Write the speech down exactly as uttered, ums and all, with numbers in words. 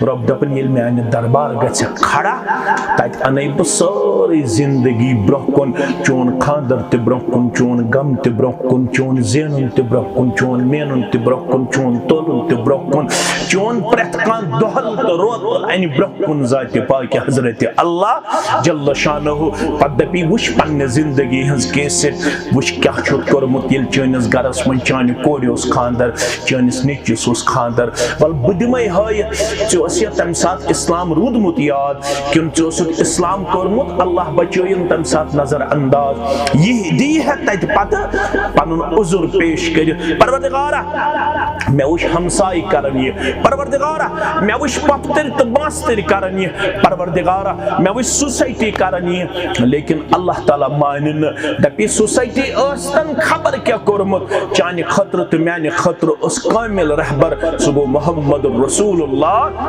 رۄب دَپان، ییٚلہِ میانہِ دربار گژھِ کھڑا، تَتہِ اَنَے بہٕ سٲرٕے زندگی برٛونٛہہ کُن، چون خانٛدر تہِ برٛونٛہہ کُن، چون غم تہِ برٛونٛہہ کُن، چون زینُن تہِ برٛونٛہہ کُن، چون مینُن تہِ برٛونٛہہ کُن، چون تولُن تہِ برٛونٛہہ کُن، چون پرٛٮ۪تھ کانٛہہ دۄہل تہٕ روتل اَنہِ برٛونٛہہ کُن ذاتِ پاکہِ حضرت اللہ جل شانہ۔ پتہٕ دَپی، وٕچھ پننہِ زندگی ہٕنٛز کیسٹ، وٕچھ کیٛاہ چھُتھ کوٚرمُت، ییٚلہِ چٲنِس گرس منٛز چانہِ کورِ اوس خانٛدر، چٲنِس نیٚچوِس اوس خانٛدر، وَلہٕ بہٕ دِمَے ہٲیِتھ، ژےٚ اوس یا تَمہِ ساتہٕ اسلام روٗدمُت یاد، کِنہٕ ژےٚ اوسُتھ اسلام کوٚرمُت، اللہ بچٲیِن تَمہِ ساتہٕ نظر انداز۔ یہِ دی ہے تَتہِ پتہٕ پنُن عذر پیش کٔرِتھ، پروردگارا، مےٚ وٕچھ ہمسایہِ کران یہِ، پروردگارا، مےٚ وٕچھ پۄپھتٕرۍ تہٕ ماستٕرۍ کران یہِ، پروردگارا، مےٚ وٕچھ سوسایٹی کران یہِ، لیکن اللہ تعالیٰ مانہِ نہٕ۔ دَپہِ، سوسایٹی ٲس تَن خبر کیٛاہ کوٚرمُت، چانہِ خٲطرٕ تہٕ میانہِ خٲطرٕ اوس کٲمِل رہبر، سُہ گوٚو محمد رسول اللہ۔